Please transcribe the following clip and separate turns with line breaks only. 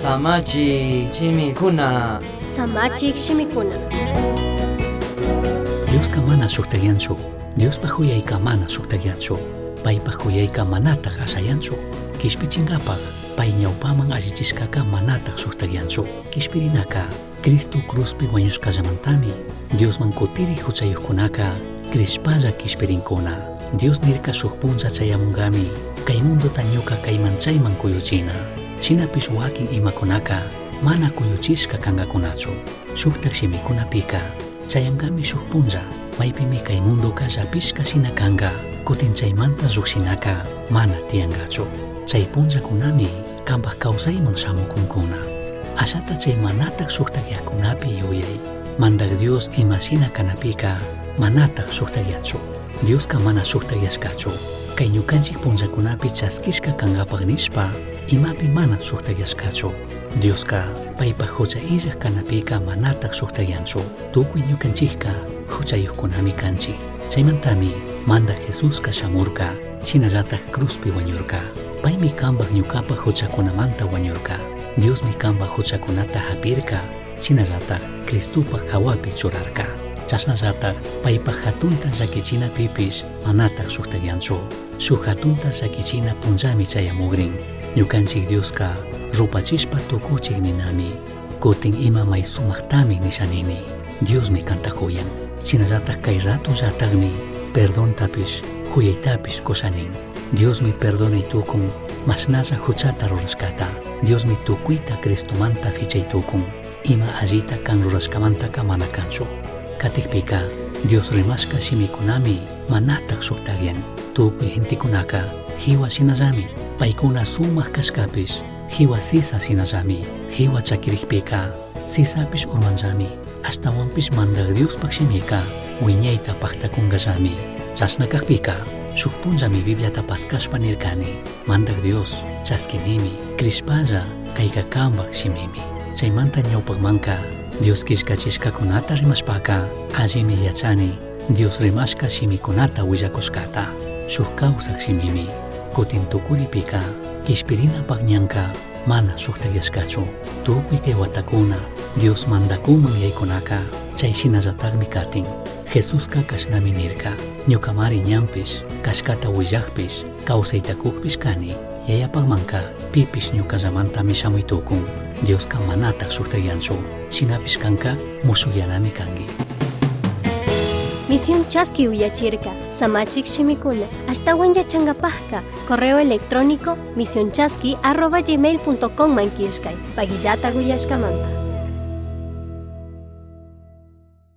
Samachik shimikuna.
Samachik shimikuna.
Diosca mana shujtayanchu. Diospaj juyaica mana shujtayanchu. Paipaj juyaica manataj ashayanchu. Quishpichingapaj pai ñaupaman allichishcaca manataj shujtayanchu. Quishpirinaca Cristo cruzpi huañushcallamantami Diosman kutiri huchayuqkunaqa crishpalla quishpirinkuna. Dios nirka shuk punlla chayamungami kay mundota ñuka kayman chayman kuyuchina. Shinapish wakin imakunaka mana kuyuchishka kangakunachu. Shuktak shimikunapika chayangami shuk punlla maypimi kay mundoka llapishka shina kanka kutin chaymanta llukshinaka mana tiyangachu. Chay punllakunami kanpak kawsayman shamukunkuna. Ashata chay manatak shuktakyakunapi yuyay. Mandak Dios ima shina kanapika manatak shuktakyanchu. Dioska mana shuktakyashkachu. Kay ñukanchik punllakunapi chaskishka kankapak nishpa imapi mana shuktakyashkachu. Dioska paypak hucha illak kanapika manatak shuktakyanchu. Tukuy ñukanchikka huchayuqkunami kanchik. Chaymantami Mandak Jesuska shamurka, shinallatak cruzpi wañurka. Paymi kanpak ñukapak huchakunamanta wañurka. Diosmi kanpak huchakunata hapirka, shinallatak Cristopak hawapi churarka. Chashnallatak paypak hatunta llakichinapipish manatak shuktakyanchu. Shuk hatunta llakichina punllami chayamugrin. Ñukanchik Dioska rupachishpa tukuchik ninami. Kutin ima may sumaktami nishanini. Diosmi kanta huyan. Shinallatak kay ratollatakmi perdontapish huyaytapish kushanin. Diosmi perdonay tukun mashnalla huchata rurashkata. Diosmi tukuyta Cristomanta fichay tukun. Ima allita kan rurashkamantaka mana kanchu. Katikpika Dios rimashka shimikunami manatak shuktakyan. Tukuy gentekunaka jiwa shinallami. Paykuna sumak kashkapish jiwa sisa shinallami. Jiwa chakirikpika sisapish urmanllami. Ashtawanpish mandak Diospaj shimika wiñayta paktakunkallami. Chashna kakpika shuk punllami Bibliata paskashpa nirkani. Mandak Dios chaskinimi crishpalla kayka kanpak shimimi. Chaymanta ñawpakmanka Dios killkachishkakunata rimashpaka allimi yachani Dios rimashka shimikunata willakushkata. Shuk kawsak shimimi kutin tukuripika kishpirinapak ñanka mana shuktakyashkachu. Tukuy kay watakuna Dios mandakuman yaykunaka chay shinallatakmi katin. Jesuska kashnami nirka ñukamari ñanpish kashkata willakpish kawsaytakukpish kani. Yayapakmanka pipish ñukallamantami shamuy tukun. Dioska manatak shuktakyanchu. Shinapish kanka mushukyanami kanki.
Misión Chaski uyachirka, Samachik shimikuna, ashtawan yachangapajka, correo electrónico misionchaski@gmail.com man killkay, pagillata uyashkamanta.